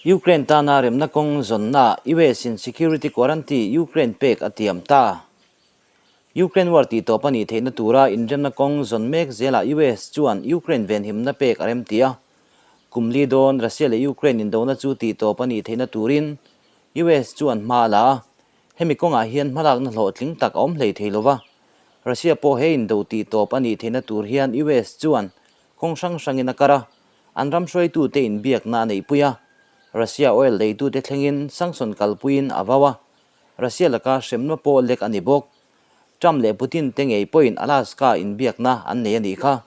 Ukraine tana remna kawng zawnna US in security guarantee Ukraine pek a tiam ta. Ukraine war tihtawp a nih theihna tura inremna kawng zawn mek zelah US chuan Ukraine venhimna pek a remti a. Kum li dawn Russia leh Ukraine indona chu tihtawp a nih theihna turin US chuan hma a la a. Hemi kawngah hian hmalakna hlawhtling tak a awm hlei thei lova. Russia pawh he indo tihtawp a nih theihna tur hian US chuan kawng hrang hrangin a kar a. An ram hruaitute inbiakna a neihpui a, Russia oil leitute thlengin sanction kalpuiin a vau a, Russia laka hremna pawh lek a ni bawk. Trump leh Putin te ngei pawhin Alaska inbiakna an nei a nih kha.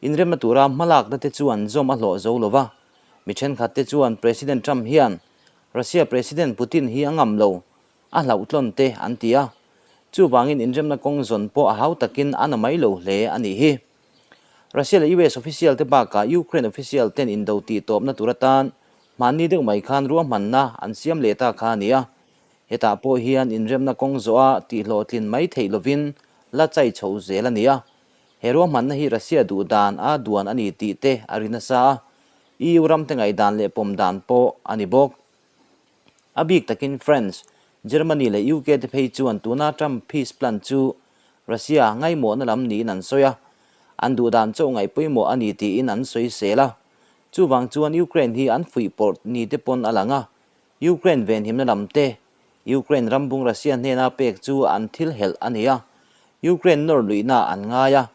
Inremna tura hmalakna te chuan zawm a hlawh zo lo va, mi thenkhat te chuan President Trump hian Russia President Putin hi a ngam lo, a hlauhtlawn te an ti a. Chuvangin inremna kawng zawn pawh a hau takin a na mai lo hle a nih hi. Russia leh US official te bakah Ukraine official ten indo tih tawpna tur atan hmanni deuh mai khan ruahmanna an siam leh ta kha a ni a. Hetah pawh hian inremna kawng zawha tih hlawhtlin mai theih lovin la chai chho zel a ni a. He ruahmanna hi Russia duh dan a duan a ni tih te a ri nasa a, EU ram te ngaihdan leh pawm dan pawh a ni bawk. A bik takin France, Germany leh UK te phei chuan tuna Trump peace plan chu Russia ngaimawhna lam niin an sawi a, an duhdan chauh ngaih pawimawh a ni tiin an sawi sel a. Chuvang chuan Ukraine hi an fuihpawrh ni te pawn a lang a, Ukraine venhimna lam te, Ukraine rambung Russia hnena pek chu an thil helh a ni a, Ukraine nawr luihna an ngai a.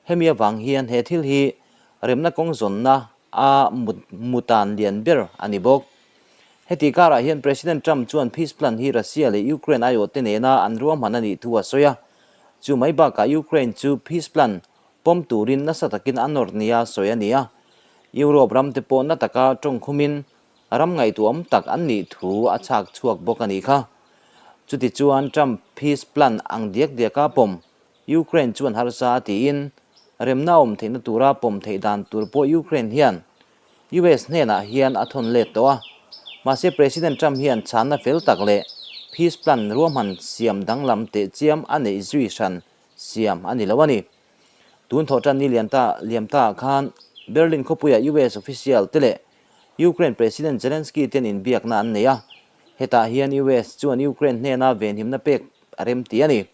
Hemi avang hian he thil hi remna kawng zawnna a mutan lian ber a ni bawk. Heti karah hian President Trump chuan peace plan hi Russia leh Ukraine aiawhte nena an ruahman a nih thu a sawi a. Chu mai bakah Ukraine chu peace plan pawm turin nasa takin a nawr nia sawi a ni a. Europe ramte pawh na taka tawngkhumin ram ngaihtuahawm tak an nih thu a chhak chhuak bawk a nih kha. Chutichuan Trump peace plan ang diak diaka pawm Ukraine chuan harsa a tiin remna awm theihna tura pawm theih dan tur pawh Ukraine hian US hnenah hian a thawn let tawh a. Mahse President Trump hian chhanna fel tak leh peace plan ruahman siam danglam teh chiam a neih zui hran siam a ni lo a ni. Tun thawhtan ni lian ta liam ta ah khan Berlin khawpuia US official te leh Ukraine President Zelensky ten inbiakna an nei a. Hetah hian US chuan Ukraine hnena venhimna pek a remti a ni.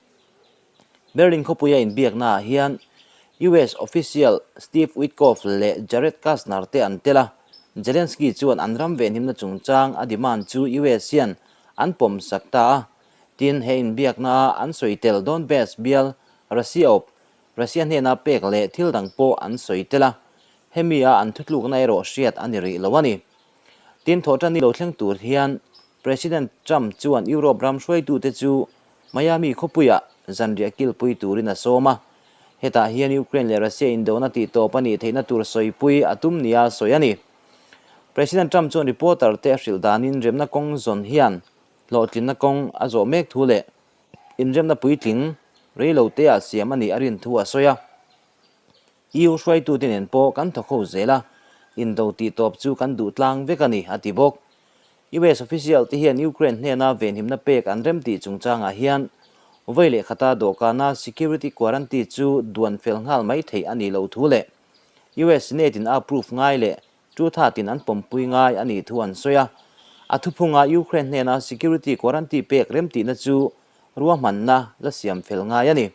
Berlin khawpuia inbiaknaah hian US official Steve Witkoff leh Jared Kushner te an tel a, Zelensky chuan an ram venhimna chungchang a demand chu US hian an pawmsak ta a, tin he inbiaknaa an sawi tel Donbas bial Russia awp Russia hnena pek leh thil dang pawh an sawi tel a, hemi a an thutlukna erawh hriat a ni rih lo a ni. Tin thawhṭan ni lo thleng tur hian President Trump chuan Europe ram hruaitute chu Miami khawpuiah zanriah kilpui turin a sawm a, hetah hian Ukraine leh Russia indona tihtawp a nih theihna tur sawipui a tum nia sawi a ni. President Trump chuan reporter te a hrilh danin remna kawng zawn hian hlawhtlinna kawng a zawh mek thu leh inremna puitling reiloteah siam a nih a rin thu a sawi a. EU hruaitute nen pawh kan thawk ho zel a, indo tihtawp chu kan duh tlang vek a ni, a ti bawk. US official te hian Ukraine hnena venhimna pek an rem tih chungchangah hian vawi leh khata dawhkana security quarantine chu duan fel nghal mai theih a nih loh thu leh US Senate in a approve ngai leh tu thatin an pawmpui ngai a nih thu an sawi a. A thuphunga Ukraine hnena security quarantine pek remtihna chu ruahmanna la siam fel ngai a ni.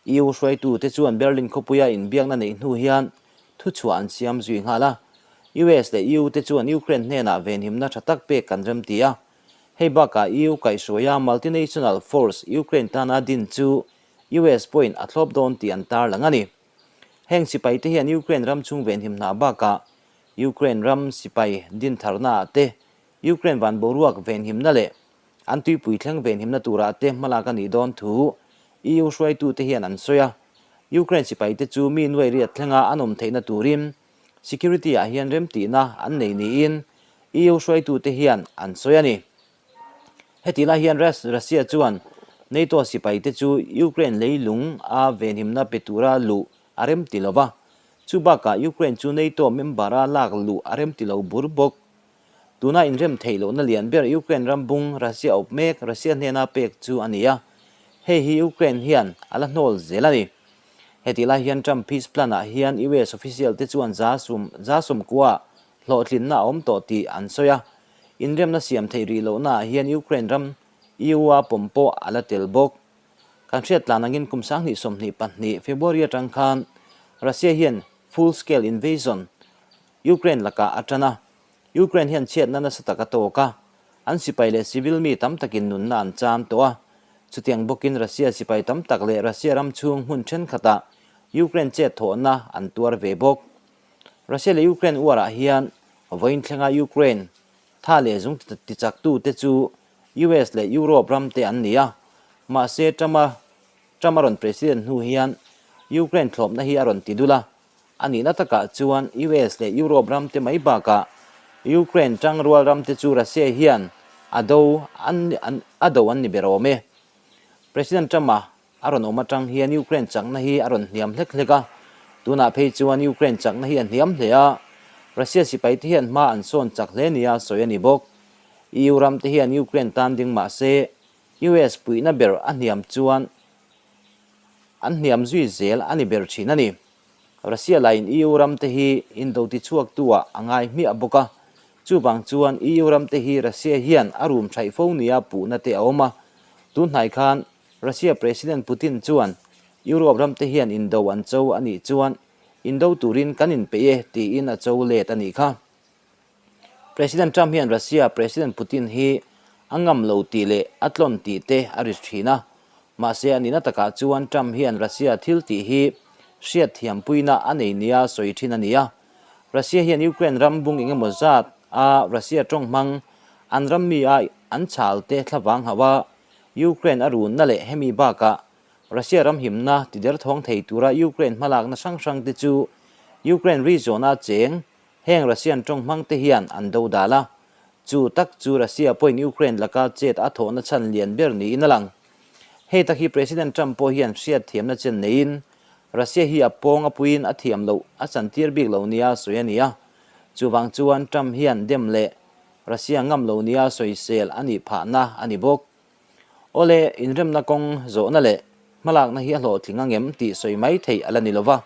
EU hruaitute chuan Berlin khawpuia inbiakna neih hnu hian thuchhuah an siam zui nghal a. US leh EU te chuan Ukraine hnenah venhimna tha tak pek kan remti a. Hei bakah EU kaihhruaia multinational force Ukraine tana din chu US pawhin a thlawp dawn tih an tarlang a ni. Heng sipai te hian Ukraine ram chhung venhim hna bakah Ukraine ram sipai din tharnaah te, Ukraine van boruak venhimna leh An tuipui thleng venhimna turah te hmalak a nih dawn thu EU hruaitute hian an sawi a. Ukraine sipaite chu mi nuai riat thlenga an awm theihna turin security ah hian remtihna an nei niin EU hruaitute hian an sawi a ni. Heti lai hian Russia chuan NATO sipaite chu Ukraine leilung a venhimna pe tura luh a remti lo va, chu bakah Ukraine chu NATO member-a lak luh a remti lo bur bawk. Tuna inrem theih lohna lian ber Ukraine ram bung Russia awp mek Russia hnena pek chu a ni a, hei hi Ukraine hian a la hnawl zel a ni. Hetih lai hian Trump peace plan ah hian US official te chuan za sum za sawmkua hlawhtlinna a awm tawh tih an sawi a. Inremna siam theih rih lohnaah hian Ukraine ram EU-a pawm pawh a la tel bawk. Kan hriat tlan angin kum 2022 February atang khan Russia hian full-scale invasion Ukraine lakah a tan a, Ukraine hian chhiatna nasa tak a tawk a, an sipai leh civil mi tam takin nunna an chan tawh a. Chutiang bawkin Russia sipai tam tak leh Russia ram chhung hmun thenkhatah Ukraine chet thawhna an tuar ve bawk. Russia leh Ukraine uarah hian vawiin thlenga Ukraine tha leh zung tichaktute chu US leh Europe ram te an ni a, mahse Trump-a Trump a rawn president hnu hian Ukraine thlawpna hi a rawn ti dul a, a nihna takah chuan US leh Europe ram te mai bakah Ukraine tangrual ram te chu Russia hian a do an a do an ni ber awm e. President Trump-a a rawn awm atang hian Ukraine chakna hi a rawn hniam hlek hlek a, tunah phei chuan Ukraine chakna hi a hniam hle a, Russia sipai te hian hma an sawn chak hle nia sawi a ni bawk. EU ram te hian Ukraine tan ding mah se US puihna ber a hniam chuan an hniam zui zel a ni ber thin a ni. Russia laiin EU ram te hi indo tichhuaktu ah a ngai hmiah bawk a, chuvang chuan EU ram te hi Russia hian a rum thaih fo nia puhna te a awm a, tun hnai khan Russia President Putin chuan Europe ram te hian indo an cho a nih chuan indo turin kan inpeih e tiin a cho let a nih kha. President Trump hian Russia President Putin hi a ngam lo tih leh a tlawn tih te a ri thin a, mahse a nihna takah chuan Trump hian Russia thil tih hi hriatthiampuina a nei nia sawi thin a ni a. Russia hian Ukraine ram bung eng emaw zat a Russia tawng hmang an ram mi a an chhal te thlavang hauh a, Ukraine a runna leh hemi bakah Russia ram himna tiderthawng thei tura Ukraine hmalakna hrang hrang te chu Ukraine region a cheng Heng Russian tawng hmang te hian an do dal a, chu tak chu Russia pawhin Ukraine laka chet a thawhna chhan lian ber niin a lang. Hei tak hi President Trump pawh hian hriatthiamna chen neiin Russia hi a pawng a puiin a thiam loh a chantir bik lo nia sawi a ni a, chuvang chuan Trump hian dem leh Russia ngam lo nia sawisel a nih phahna a ni bawk. Awle, inremna kawng zawhna leh hmalakna hi a hlawhtling angem tih sawi mai theih a la ni lova.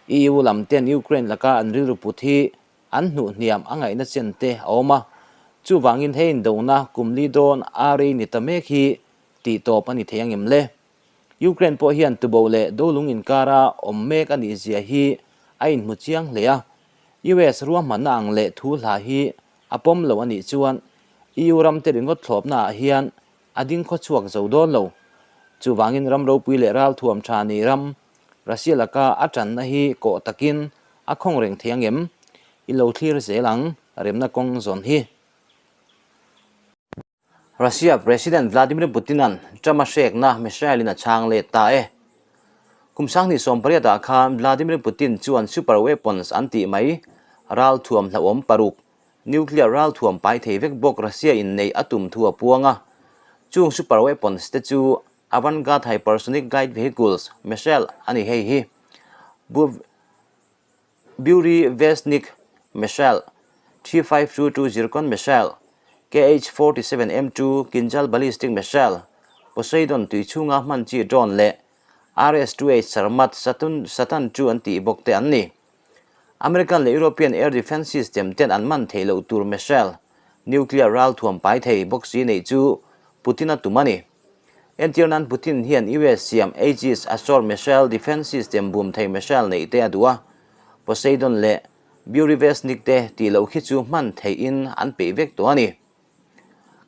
EU lam ten Ukraine laka an rilru put hi an hnuh hniam a ngaihna chen te a awm a. Chuvangin he indona kum li dawn a rei ni ta mek hi tih tawp a ni thei angem le? Ukraine pawh hian tubo leh dolung inkara awm mek a nih zia hi a inhmu chiang hle a. US ruahmanna ang leh thu hla hi a pawm lo a nih chuan EU ramte ringawt thlawpna ah hian a ding khaw chhuak zo dawn lo. Chuvangin ram ropui leh ralthuam tha nei ram Russia laka a tanna hi kawh takin a khawng reng thei angem? I lo thlir zel ang remna kawng zawn hi. Russia President Vladimir Putin-a'n Trump-a hrekna missile-in a chhang let ta e. Kum 2018 ah khan Vladimir Putin chuan super weapons an tih mai ralthuam hlauhawm paruk, nuclear ralthuam pai thei vek bawk Russia in neih a tum thu a puang a. Chung super weapons te chu Avangard hypersonic guide vehicles missile a ni hei hi. Burevestnik missile, T-522 Zircon missile, Kh-47M2 Kinzhal ballistic missile, Poseidon tui chhunga hman chi drone leh RS-2H Sarmat Satan 2 an tih bawk te an ni. American leh European air defence system ten an man theih loh tur missile, nuclear ralthuam pai thei bawk si neih chu Putin a tum a ni. Entir nan Putin hian US siam Aegis Ashore missile defence system bum thei missile neih te a duh a, Poseidon leh Burevestnik te tih loh khi chu hman theihin an peih vek tawh a ni.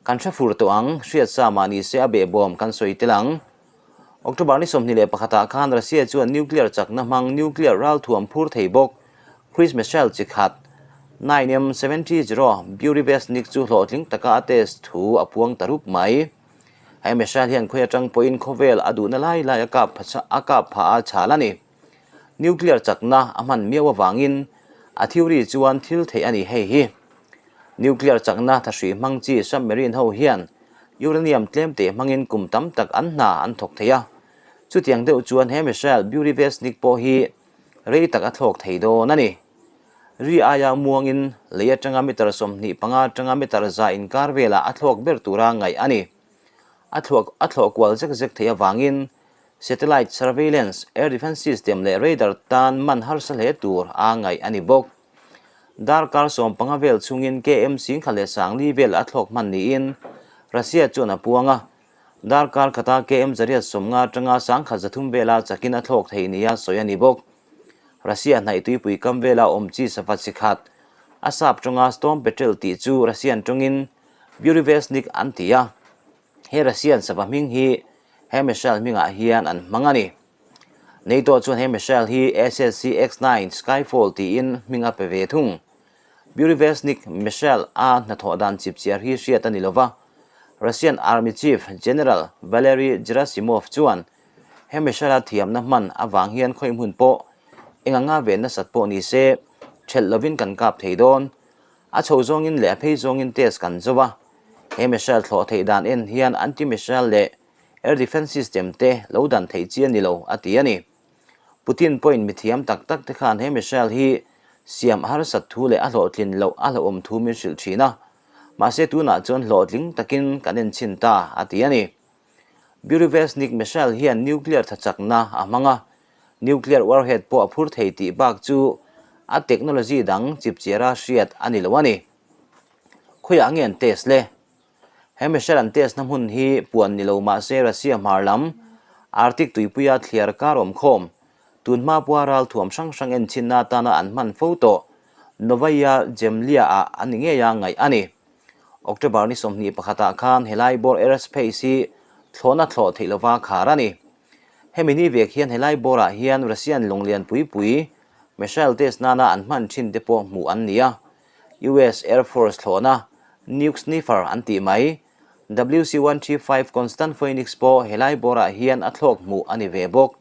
Kan hre fur tawh ang, hriatsa mah ni se a behbawm kan sawi tel ang. October ni 21 ah khan Russia chuan nuclear chakna hmang nuclear ralthuam phur thei bawk Cruise missile chi khat 9M70 Burevestnik chu hlawhtling taka a test thu a puang ta rup mai. He missile hian khawi atang pawhin khawvel a duhna lai lai a kap a kap phah a chhal a ni. Nuclear chakna a hman miau avangin a theory chuan thil theih a ni hei hi. Nuclear chakna thahrui hmang chi submarine ho hian uranium tlem teh hmangin kum tam tak an hna an thawk thei a. Chutiang deuh chuan he missile Burevestnik pawh hi rei tak a thlawk thei dawn a ni. Ri aia muangin lei atanga meter 25 atanga meter 100 inkar velah a thlawk ber tura ngaih a ni. A thluak a thlawh kual zek zek theih avangin satellite surveillance, air defence system leh radar tan man harsa hle tur a ngaih a ni bawk. Darkar 15 vel chhungin KM 1040 vel a thlawk hman niin Russia chuan a puang a. Darkar khata KM 150 atanga 1300 vela chakin a thlawk thei nia sawi a ni bawk. Russia hnaih tuipui kam vela awm chi sava chi khat, a sap tawnga Storm Petrel tih chu Russian tawngin Burevestnik an ti a. He Russian sava hming hi he missile hmingah hian an hmang a ni. NATO chuan he missile hi SSC-X-9 Skyfall tiin hming a pe ve thung. Burevestnik missile a hnathawh dan chipchiar hi hriat a ni lova, Russian Army Chief General Valery Gerasimov chuan he missile a thiamna hman avang hian khawi hmun pawh eng anga ve nasat pawh ni se thelh lovin kan kap thei dawn. A chho zawngin leh a phei zawngin test kan zo a, he missile thlawh theih dan en hian anti-missile leh air defence system te lo dan theih chi a ni lo, a ti a ni. Putin pawhin mithiam tak tak te khan he missile hi siam a harsat thu leh a hlawhtlin loh a hlauhawm thu min hrilh thin a, mahse tunah chuan hlawhtling takin kan enchhin ta, a ti a ni. Burevestnik missile hian nuclear thachakna a hmang a, nuclear warhead pawh a phur thei tih bak chu a technology dang chipchiara hriat a ni lo a ni. Khawiah nge an test le? He missile an test na hmun hi puan ni lo mah se Russia hmar lam Arctic tuipuia thliar kar awm khawm, tun hma pawha ral thuam hrang hrang enchinna atana an hman fo tawh Novaya Zemlya ah a ni ngei a ngaih a ni. October ni 21 ah khan helai bawr airspace hi thlawhna thlawh theih lova khar a ni. Hemi ni vek hian helai bawrah hian Russian lawng lian pui pui missile test nana an hman thin te pawh hmuh an ni a. US Air Force thlawhna Nuke Sniffer an tih mai, WC-135 Constant Phoenix pawh helai bawrah hian a thlawk hmuh a ni ve bawk.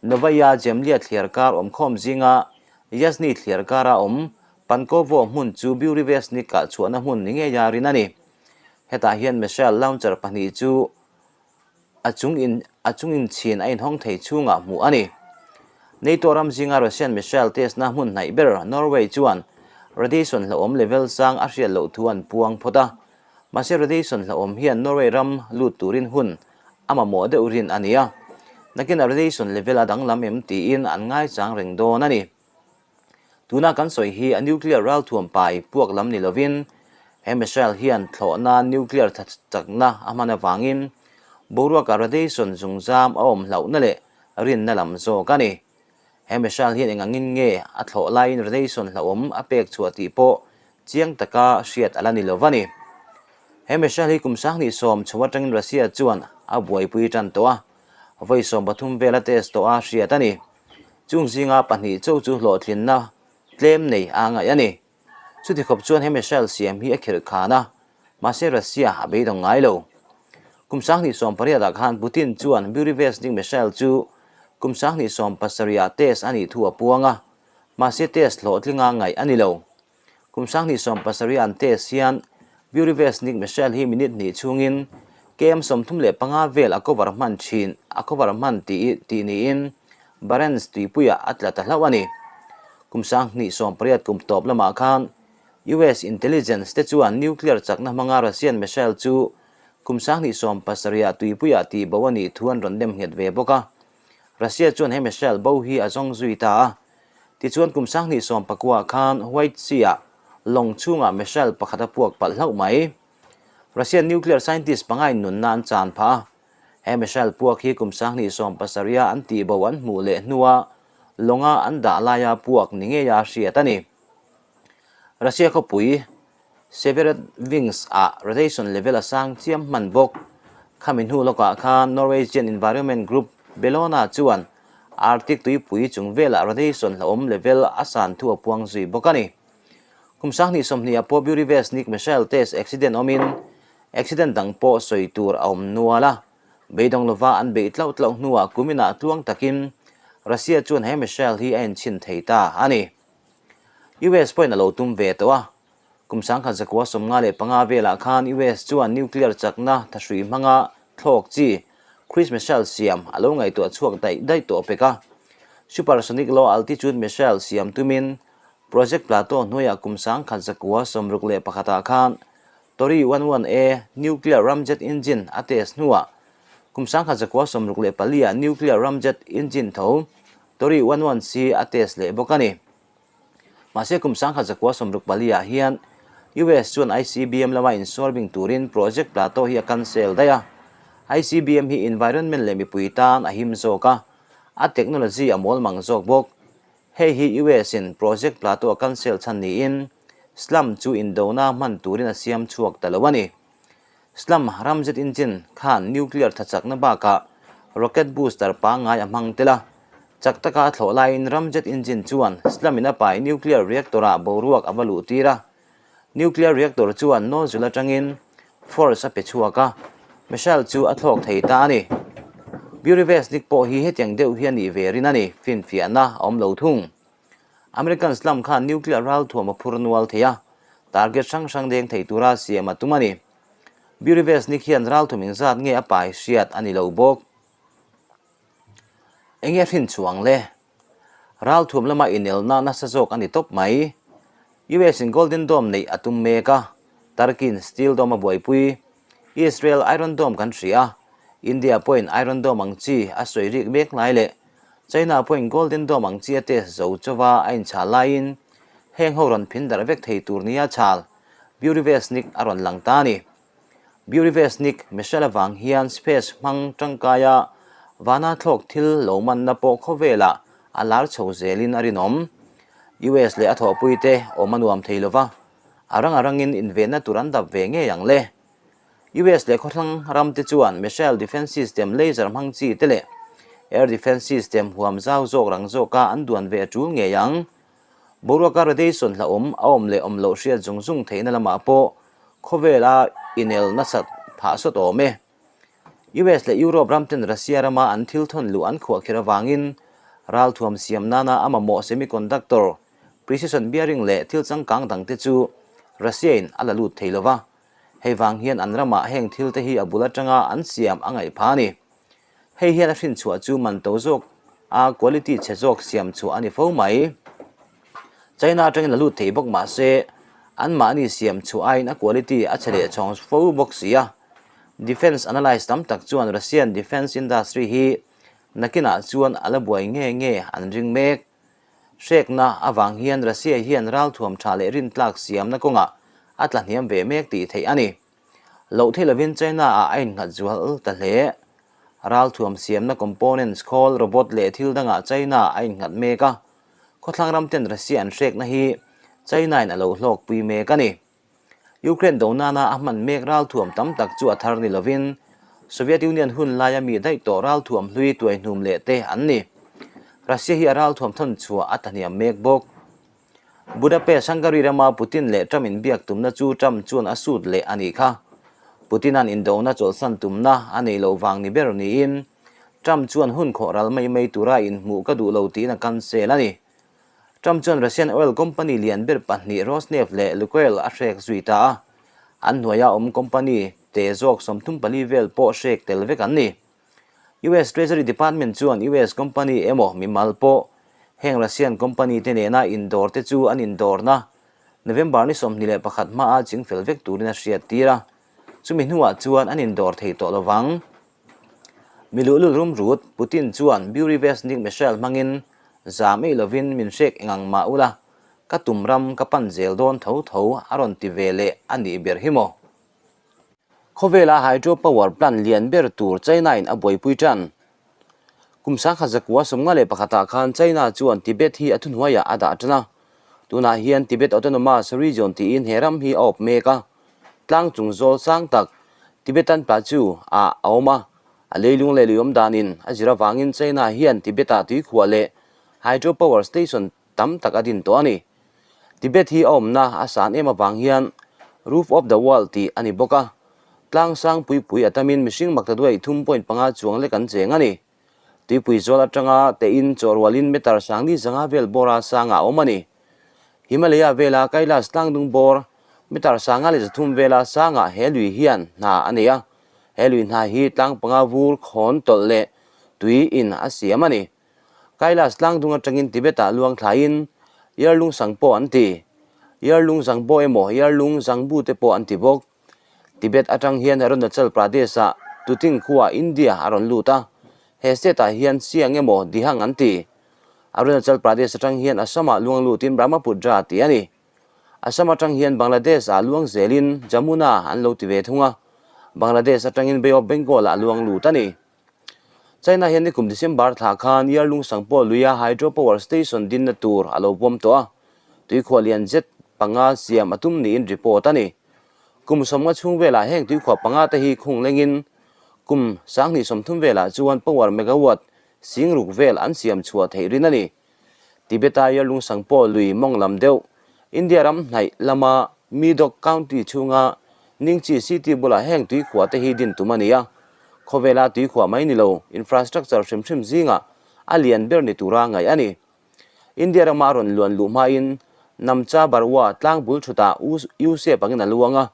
Novaya Zemlya thliar kar awmkhawm zinga Yasny thliar kara awm Pankovo hmun chu Burevestnik kah chhuahna hmun ni ngeia rin a ni. Hetah hian missile launcher pahnih chu a chung in a chung inchhin a inhawng thei chhungah hmuh a ni. NATO ram zinga Russian missile test na hmun hnaih ber Norway chuan radiation hlauhawm level sang a hriat loh thu an puang phawt a. Mahse radiation hlauhawm hian Norway ram lut turin hun a mamawh deuh rin a ni a. Nakinah radiation level a danglam em tiin an ngaichang reng dawn a ni. Tuna kan sawi hi a nuclear ralthuam pai puak lam ni lovin he missile hian thlawhna nuclear chakna a hman avangin boruaka radiation zungzam a awm hlauhna leh rinna lam zawk a ni. He missile hian eng angin nge a thlawh laiin radiation hlauhawm a pek chhuah tih pawh chiang taka hriat a la ni lo va ni. He missile hi kum 2010 chho atangin Russia chuan a buaipui tan tawh a, vawi 13 vel a test tawh a hriat a ni. Chung zinga pahnih chauh chu hlawhtlinna tlem nei a ngaih a ni. Chuti khawp chuan he missile siam hi a khirh khan a, mahse Russia a beidawng ngai lo. Kum 2018 ah khan Putin chuan Burevestnik missile chu kum 2017 ah test a nih thu a puang a, mahse test hlawhtlinga ngaih a ni lo. Kum 2017 an test hian Burevestnik missile hi minute hnih chhungin KM 35 vel a cover hman thin a cover hman tih tih niin Barents tuipuiah a tla ta hlauh a ni. Kum 2018 kum tawp lamah khan US intelligence te chuan nuclear chakna hmanga Russian missile chu kum 2017 ah tuipuiah tih bo a nih thu an rawn nem nghet ve bawk a. Russia chuan he missile bo hi a zawng zui ta a. Tichuan kum 2019 khan White Sea-ah lawng chhungah missile pakhat a puak palh hlauh mai. Russian nuclear scientist pangain nunna an chan phah a. He missile puak hi kum 2017 an tih bo an hmuh leh hnua lawnga an dah laia puak ni ngeia hriat a ni. Russia khawpui Severodvinsk ah radiation level a sang chiam hman bawk. Khami hnu lawkah khan Norwegian environment group Bellona chuan Arctic tuipui chung velah radiation hlauhawm level a san thu a puang zui bawk a ni. Kum 2020 ah pawh Burevestnik missile test accident awmin accident dang pawh sawi tur a awm nual a. Beidawng lova an beih tlauh tlauh hnuah kuminah tluang takin Russia chuan he missile hi a enchhin thei ta a ni. US pawhin a lo tum ve tawh a. Kum 1995 velah khan US chuan nuclear chakna thahrui hmanga thlawk chi Cruise missile siam a lo ngaihtuah chhuak daih daih tawh pek a. Supersonic low altitude missile siam tumin Project Plato hnuaiah kum 1961 ah khan Tori 11A nuclear ramjet engine a test hnuah kum 1964 ah nuclear ramjet engine tho Tori 11C a test leh bawk a ni. Mahse kum 1964 ah hian US chuan ICBM lama insuarbing turin Project Plato hi a cancel daih a. ICBM hi environment leh mipui tan a him zawk a, a technology a mawl mang zawk bawk. Hei hi US in Project Plato a cancel chhan niin Slum chu indona hman turin a siam chhuak ta lo a ni. Slum ramjet engine khan nuclear thachakna bakah rocket booster pangngai a hmang tel a, chak taka a thlawh laiin ramjet engine chuan Slum in a pai nuclear reactor ah boruak a va luh tir a. Nuclear reactor chuan nozzle atangin force a pe chhuak a, missile chu a thlawk thei ta a ni. Burevestnik pawh hi hetiang deuh hi a nih ve rin a ni, finfiahna a awm lo thung. American Slum khan nuclear ralthuam a phur nual thei a, target hrang hrang deng thei tura siam a tum a ni. Burevestnik hian ralthuam engzat nge a pai hriat a ni lo bawk. Enge a hrin chuang le? Ralthuam lama inelna nasa zawk a ni tawp mai. US in Golden Dome neih a tum mek a, Turkey in Steel Dome a buaipui. Israel Iron Dome kan hria a, India pawhin Iron Dome ang chi a sawi rik mek lai leh China pawhin Golden Dome ang chi a test zo chauva a inchhal laiin heng ho rawn phin darh vek thei tur nia chhal Burevestnik a rawn lang ta a ni. Burevestnik missile avang hian space hmang tangkaia vana thlawk thil lo manna pawh khawvelah a lar chho zelin a rinawm. US leh a thawhpuite awm a nuam thei lova, a rang a rangin invenna tur an dap ve ngei ang le. US leh khawthlang ramte chuan missile defense system laser hmang chi te leh air defense system huam zau zawk rang zawka an duan ve a tul ngei ang. Boruaka radiation hlauhawm a awm leh awm loh hriat zung zung theihna lamah pawh khawvela inel nasat phah sawt awm e. US leh Europe ramten Russia rama an thil thawn luh an khuah kher avangin ralthuam siam nana a mamawh semiconductor, precision bearing leh thil changkang dangte chu Russia-in a la lut thei lova. Hei vang hian an ramah heng thil te hi a bul atanga an siam a ngaih pha a ni. Hei hian a hrinchhuah chu man to zawk a quality chhe zawk siam chhuah a ni fo mai. China atangin la lut thei bawk mah se anmahni siam chhuah aiin a quality a chhe leh chhawng fo bawk si a. Defence analyst tam tak chuan Russian defence industry hi nakinah chuan a la buai nge nge an ring mek. Hrekna avang hian Russia hian ralthuam tha leh rintlak siamna kawngah a tla hniam ve mek tih theih a ni. Loh theih lovin China-ah a innghat zual ta hle. Ralthuam siamna components, khawl, robot leh thil dangah China a innghat mek a. Khawthlang ram ten Russia an hrekna hi China-in a lo hlawkpui mek a ni. Ukraine do nana a hman mek ralthuam tam tak chu a thar ni lovin Soviet Union hun laia mi daih tawh ralthuam hlui tuaihnum leh te an ni. Russia hi a ralthuam thawn chhuah a tahniam mek bawk. Budapest, Hungary rama Putin leh Trump inbiak tumna chu Trump chuan a sut leh a nih kha. Putin-a'n indona chawlhsan tumna a nei loh vang ni ber niin Trump chuan hun khawh ral mai mai tura inhmuh ka duh lo tiin a cancel a ni. Trump chuan Russian oil company lian ber pahnih Rosneft leh Lukoil a hrek zui ta a, an hnuaia awm company te zawk 34 vel pawh hrek tel vek an ni. US Treasury Department chuan US company emaw mimal pawh heng Russian company te nena indawr te chu an indawrna November ni 21 hmaa chingfel vek turin a hriat tir a, chumi hnuah chuan an indawr thei tawh lovang. Mi luhlul rumrut, Putin chuan Burevestnik missile hmangin zam eih lovin min hrek engang mah ula, ka tum ram ka pan zel dawn tho tho a rawn ti ve leh a nih ber hi maw? Khawvela hydro power plant lian ber tur China-in a buaipui tan. Kum 1991 ah khan China chuan Tibet hi a thuhnuaiah a dah tan a. Tunah hian Tibet Autonomous Region tiin he ram hi a awp mek a. Tlang chung zawl sang tak Tibetan Plateau ah a awm a, a leilung leh lui awm danin a zir avangin China hian Tibet-ah tuikhuah leh hydro power station tam tak a din tawh a ni. Tibet hi a awmna a san em avang hian Roof of the World tih a ni bawk a, tlang sang pui pui a tamin mihring maktaduai 3.5 chuang lek an cheng a ni. Tuipui zawl atanga tein chawhrualin meter sangni zanga vel bawra sangah a awm a ni. Himalaya vela Kailash tlangdung bawr meter 503 vela sangah he lui hian hna a nei a, he lui hna hi tlang panga vur khawn tawlh leh tui in a siam a ni. Kailash tlangdung atangin Tibet-ah luang thlaiin Yarlung Sangpo an ti. Yarlung Zangbo emaw Yarlung Zangbu te pawh an ti bawk. Tibet atang hian Arunachal Pradesh-ah Tuting khua India a rawn lut a, he state-ah hian Siang emaw Dihang an ti. Arunachal Pradesh atang hian Assam-ah luang lutin Brahmaputra tih a ni. Assam atang hian Bangladesh-ah luang zelin Jamuna an lo ti ve thung a, Bangladesh atangin Bay of Bengal-ah luang lut a ni. China hian nikum December thla khan Yarlung Sangpo luia hydro power station dinna tur a lo pawm tawh a, tuikhuah lian zet panga siam a tum niin report a ni. Kum sawmnga chhung velah heng tuikhuah panga te hi khung lengin kum 2030 velah chuan power megawatt singruk vel an siam chhuah theih rin a ni. Tibet-a Yarlung Sangpo lui mawng lam deuh, India ram hnaih lama Medog County chhunga Ningxi City bulah heng tuikhuah te hi din tum a ni a. Khawvela tuikhuah mai ni lo, infrastructure hrim hrim zingah a lian ber ni tura ngaih a ni. India rama a rawn luan luh hmain Namcha Barwa tlang bul thutah U-shape angin a luang a,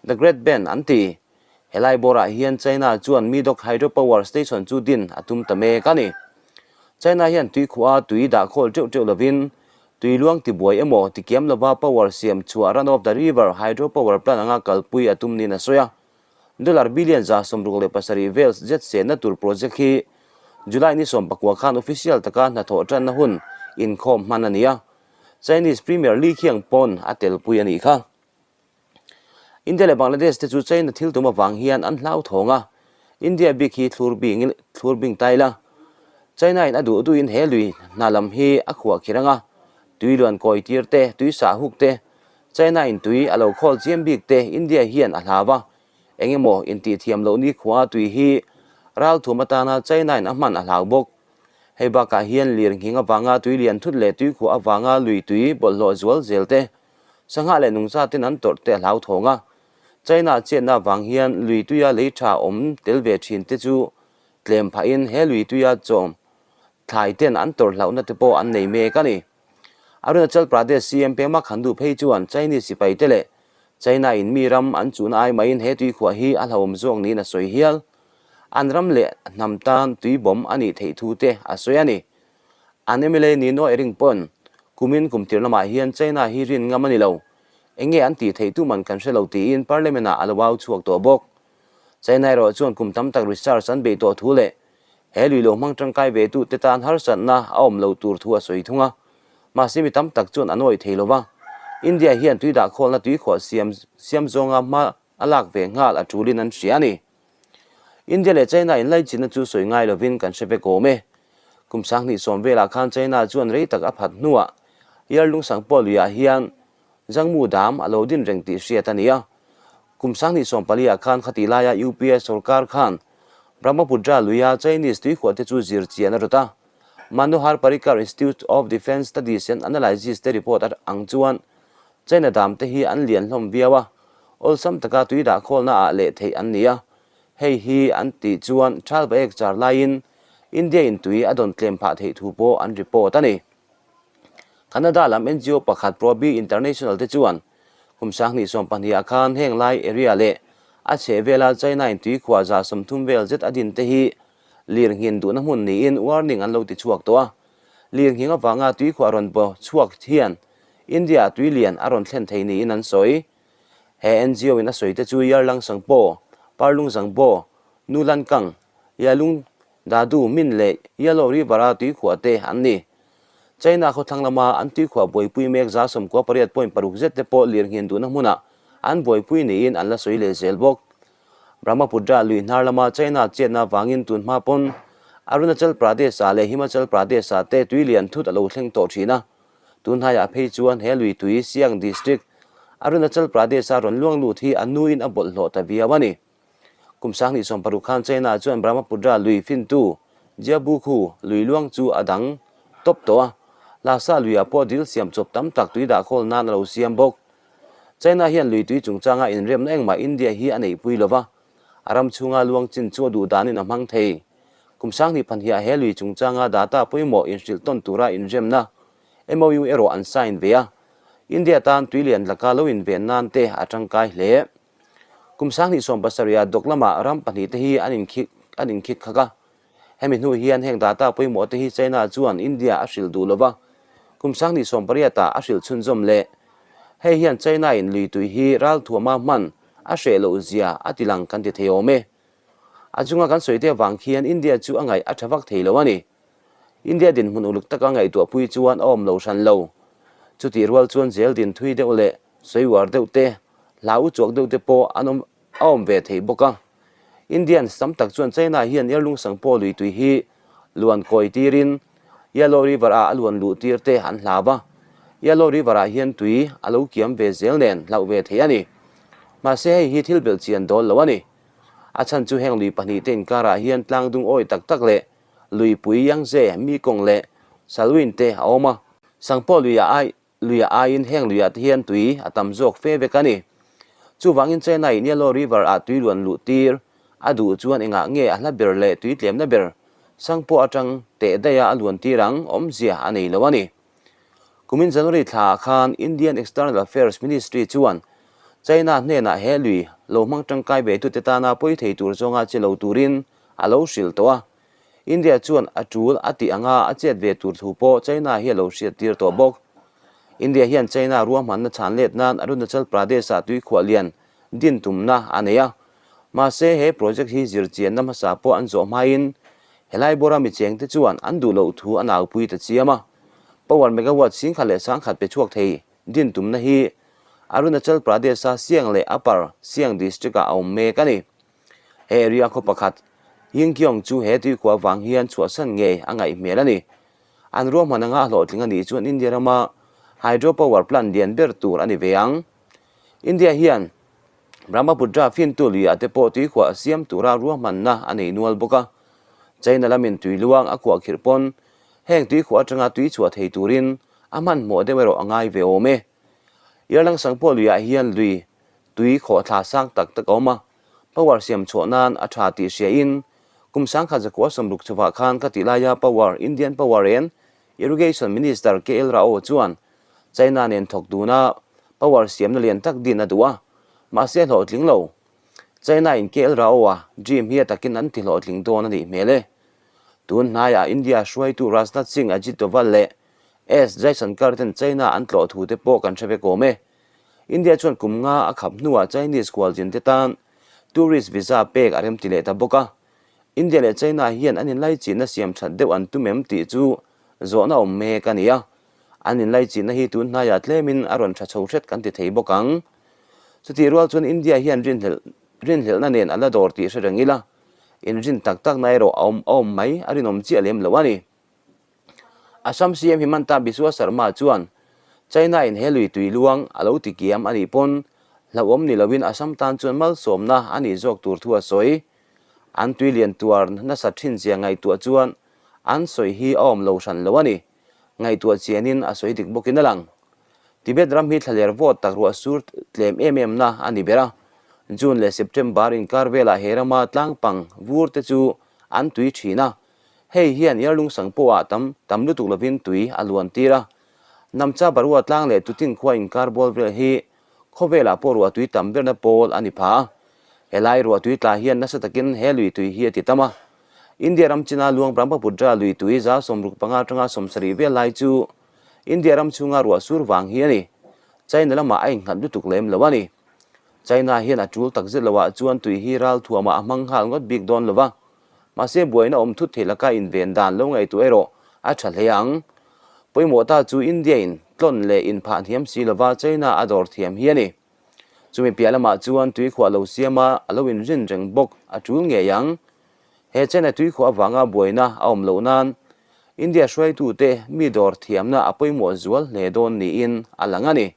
The Great Bend an ti. Helai bawrah hian China chuan Medog Hydropower Station chu din a tum ta mek a ni. China hian tuikhuah tui dah khawl teuh teuh lovin tui luang tibuai emaw tikiam lova power siam chhuah run of the river hydropower plant anga kalpui a tum niin a sawi a. Dollar billion 67 vel zet senna tur project hi July ni 14 khan official taka hnathawh tanna hun inkhawm hman a ni a. Chinese Premier Li Qiang pawn a telpui a nih kha. India leh Bangladesh te chu China thil tum avang hian an hlauthawng a, India bik hi thlur bing thlur bing ta ila. China in a duh duhin he lui hna lam hi a khuah khir ang a, tui luan kawi tir te, tui sah huk te, China in tui a lo khawl chiam bik te India hian a hlau a, eng emaw intihthiam loh nikhua tui hi ralthum atana China in a hman a hlau bawk. Hei bakah hian lir nghing avanga tui lian thut leh tuikhuah avanga lui tui bawlhhlawh zual zel te, Sangha leh nungcha ten an tawrh te a hlauthawng a, China chetna avang hian lui tuia lei tha awm tel ve thin te chu tlem phahin he lui tuia chawm thlai ten an tawrh hlauhna te pawh an nei mek a ni. Arunachal Pradesh CM Pema Khandu phei chuan Chinese sipai te leh China in mi ram an chuhna ai maiin he tuikhuah hi a hlauhawm zawk niin a sawi hial. An ram leh hnam tan tui bawm a nih theih thu te a sawi a ni. An mla Nino Ering pawn kumin kum tir lamah hian China hi rin ngam a ni lo. Enge an tih theih tuman kan hre lo tiin Parliament ah a lo au chhuak tawh bawk. China erawh chuan kum tam tak research an beih tawh thu leh he lui lo hmang tangkai ve tu te tan harsatna a awm lo tur thu a sawi thung a. Mahse mi tam tak chuan an awih thei lo va. India hian tui dahkhawlna tuikhuah siam siam zawnga hma a lak ve nghal a tulin an hria a ni. India leh China inlaichinna chu sawi ngai lovin kan hre vek awm e. Kum 2010 velah khan China chuan rei tak a phat hnuah Yarlung Sangpawh luiah hian Zhangmu Dam a lo din reng tih hriat a ni a. Kum 2014 ah khan khatih laia UPA sorkar khan Brahmaputra luia Chinese tuikhuah te chu zir chian a rawt a. Manohar Parrikar Institute of Defence Studies and Analysis te report ang chuan China dam te hi an lian hlawm viau a, awlsam taka tui dah khawlna ah leh theih an ni a. Hei hi an tih chuan Thal Baek char laiin India in tui a dawn tlem phah theih thu pawh an report a ni. Canada lam NGO pakhat Probi International te chuan kum 2012 ah khan heng lai area leh a chheh vela China in tui khuah 30 vel zet a din te hi lirnghin duhna hmun niin warning an lo ti chhuak tawh a. Lirnghing avanga tui khuah rawn baw chhuak hian India ah tui lian a rawn thlen thei niin an sawi. He NGO in a sawi te chu Yarlang Sangpo, Parlung Zangbo, Nulan Kang, Yalung Dadu Min leh Yellow River a tuikhuah te an ni. China khawthlang lama an tuikhuah buaipui mek 98.6 zet te pawh lirnghin duhna hmunah an buaipui niin an la sawi leh zel bawk. Brahmaputra lui hnar lama China chetna avangin tun hma pawn Arunachal Pradesh-ah leh Himachal Pradesh-ah te tui lian thut a lo thleng tawh thin a. Tunhnaiah phei chuan he lui tui Siang District, Arunachal Pradesh-a rawn luang lut hi a nuin a bawlhhlawh ta viau a ni. Kum 2016 khan China chuan Brahmaputra lui fintu Jiabukhu lui luang chu a dang tawp tawh a, Lhasa luiah pawh dil siam chawp tam tak tui dah khawl nan a lo siam bawk. China hian lui tui chungchanga inremna engmah India hi a neihpui lo va, a ram chhunga luang chin chu a duh danin a hmang thei. Kum 2002ah he lui chungchanga data pawimawh inhrilh tawn tura inremna MOU erawh an sign ve a, India tan tui lian laka lo inven nan te a tangkai hle. Kum 2017ah dawk lamah ram pahnih te hi an inkhik an inkhik khak a. Hemi hnu hian heng data pawimawh te hi China chuan India a hrilh duh lova, kum 2018ah a hrilh chhunzawm leh. Hei hian China in lui tui hi ralthuama hman a hreh loh zia a tilang kan ti thei awm e. A chunga kan sawi te avang khian India chu a ngaih a tha vak thei lo a ni. India dinhmun uluk taka ngaihtuah pui chuan a awm lo hran lo. Chutih rual chuan zel din thui deuh leh sawi uar deuh te, hlau uchuak deuh te pawh an awm a awm ve thei bawk a. Indians tam tak chuan China hian Yarlung Sangpo lui tui hi luan kawi tirin Yellow River ah a luan luh tir te an hlau a. Yellow River ah hian tui a lo kiam ve zel nen hlauh ve thei a ni. Mahse hei hi thil belhchian dawl lo a ni. A chhan chu heng lui pahnih te inkarah hian tlang dung awi tak tak leh luipui Yangtze, Mekong leh Salween te a awm a. Sangpo luiah ai Luiah aiin heng luiah te hian tui a tam zawk fe vek a ni. Chuvangin China in Yellow River ah tui luan luh tir a duh chuan engah nge a hla ber leh tui tlemna ber Sangpo atang teh daih a a luan tir ang awmzia a nei lo a ni. Kumin January thla ah khan Indian External Affairs Ministry chuan China hnenah he lui lo hmang tangkai ve tute tana pawi thei tur zawnga che lo turin a lo hrilh tawh a. India chuan a tul a tih anga a chet ve tur thu pawh China hi a lo hriat tir tawh bawk. India hian China ruahmanna chhan let nan Arunachal Pradesh-ah tuikhuah lian din tumna a nei a. Mahse, he project hi zirchianna hmasa pawh an zawh hmain helai bawra mi chengte chuan an duh loh thu a naupui ta chiam a. Power megawatt singkhat leh sangkhat pe chhuak thei din tumna hi Arunachal Pradesh-a Siang leh Upper Siang district-ah a awm mek a ni. He area khaw pakhat, Yingkyong chu he tuikhuah vang hian chhuahsan ngei a ngaih hmel a ni. An ruahman anga a hlawhtling a nih chuan India rama hydropower plant lian ber tur a ni ve ang. India hian Brahmaputra fintu luiah te pawh tuikhuah siam tura ruahmanna a nei nual bawk a. China lamin tui luang a khuah khirh pawn heng tuikhuah atanga tui chhuah thei turin a hmanhmawh deuh erawh a ngai ve awm e. Yarlang Sangpawh luiah hian lui Tui khawhthla sang tak tak a awm a, power siam chhuah nan a tha tih hria in kum sangkhat zakua sawmruk chuvah khan ka tih laia power Indian Power and Irrigation Minister KL Rao chuan China nen thawk duna power siamna lian tak din a duh a, mahse hlawhtling lo. China in KL Rao a dream hi a takin an ti hlawhtling dawn a nih hmel e. Tun hnaiah India hruaitu Rajnath Singh, Ajit Doval leh S Jaishankar ten China an tlawh thu te pawh kan hre vek awm e. India chuan kum nga a khap hnuah Chinese khualzin te tan tourist visa pek a remti leh ta bawk a. India leh China hian an inlaichinna siam that deuh an tum em tih chu zawhna awm mek a ni a. An inlaichinna hi tun hnaiah tlemin a rawn tha chho hret kan ti thei bawk ang. Chutih rual chuan India hian rinhlelh rinhlelhna nen a la dawr tih hre reng ila, inrin tak takna erawh a awm a awm mai a rinawm chiah lem lo a ni. Assam CM Himanta Biswa Sarma chuan China in he lui tui luang a lo ti kiam a nih pawn hlauhawm ni loin Assam tan chuan malsawmna a nih zawk tur thu a sawi. An tui lian tuar nasa thin zia ngaihtuah chuan an sawi hi a awm lo hran lo a ni. Ngaihtuah chianin a sawi dik bawkin a lang. Tibet ram hi thlaler vawt tak ruah sur tlem em em na a ni ber a. June leh September inkar velah he rama tlangpang vur te chu an tui thin a. Hei hian Yarlung Sang pawhah tam tam lutuk lovin tui a luan tir a. Namcha Barua tlang leh Tutin khua inkar bawl vel hi khawvelah pawh ruah tui tam berna pawl a ni pha a. Helai ruah tui tla hian nasa takin he lui tui hi a ti tam a. India ram china luang Brahmaputra lui tui za 65 atanga 70 vel lai chu India ram chhunga ruah sur vang hi a ni. China lamah a innghat lutuk lem lo a ni. China hian a tul takzet loah chuan tui hi ral thuamah a hmang nghal ngawt bik dawn lo va. Mahse buaina awm thut thei laka inven dan lo ngaihtuah erawh a tha hle ang. Pawimawh ta chu India in tlawn leh inphah hniam si lova China a dawr thiam hi a ni. Chumi piah lamah chuan tuikhuah lo siama a lo inrin reng bawk a tul ngei ang. He China tuikhuah avanga buaina a awm loh nan India hruaitute mi dawr thiamna a pawimawh zual hle dawn niin a lang a ni.